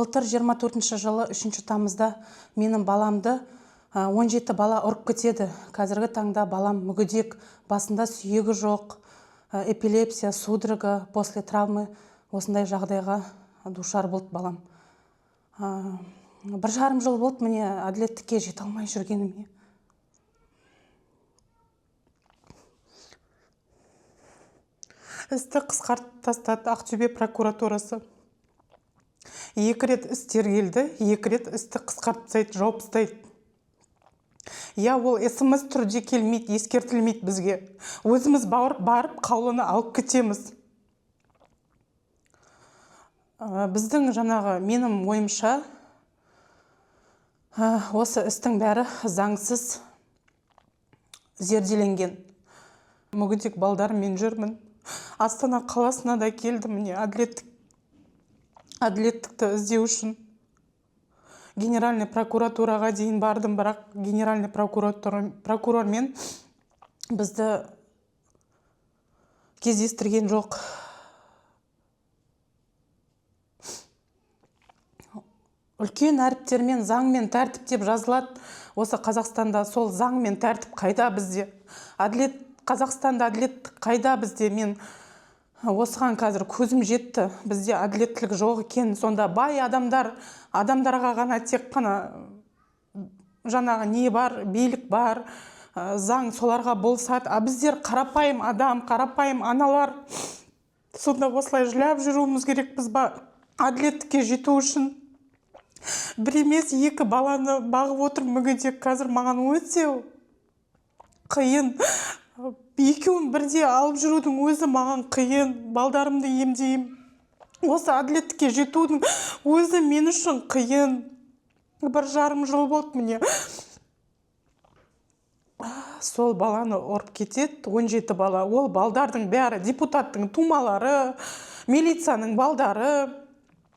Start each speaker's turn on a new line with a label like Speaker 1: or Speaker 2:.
Speaker 1: Былтыр 24 жылы 3 тамызда менің баламды 17 бала ұрып кетеді. Қазіргі таңда балам мүгедек, басында сүйегі жоқ, эпилепсия, судорога, после травмы осындай жағдайға душар болды балам. 1,5 жыл болды міне әділеттікке жете алмай жүргеніме. Істі қысқартып тастады Ақтөбе прокуратурасы. 2 рет іс тергелді, 2 рет істі қысқартып тастайды, жауып тастайды. Я ол СМС түрде келмейді, ескертілмейді бізге. Өзіміз барып қаулыны алып кетеміз. Біздің жаңағы, менің ойымша, осы істің бәрі заңсыз зерделенген. Мүгедек балдарыммен жүрмін. Астана қаласына да келдім міне әділеттікті іздеу үшін. Генеральный прокуратураға дейін бардым, бірақ генеральный прокурормен бізді кездестірген жоқ. Үлкен әріптермен заң мен тәртіп деп жазылады. Осы Қазақстанда сол заң мен тәртіп қайда бізде? Әділет, Қазақстанда әділет қайда бізде? Мен осыған қазір көзім жетті. Бізде әділеттілік жоқ екен. Сонда бай адамдарға ғана тек қана жаңағы не бар, билік бар, заң соларға болса, а біздер қарапайым адам, қарапайым аналар сонда осылай жылап жүруіміз керекпіз ба әділеттікке жету үшін? Бір емес, 2 баланы бағып отырмын мүгедек. Қазір маған өте қиын. Екеуін бірде алып жүрудің өзі маған қиын. Балдарымды емдеймін. Осы әділеттікке жетудің өзі мен үшін қиын. 1,5 жыл болды міне. Сол баланы ұрып кетеді, 17 бала. Ол балдардың бәрі депутаттың тумалары, милицияның балдары.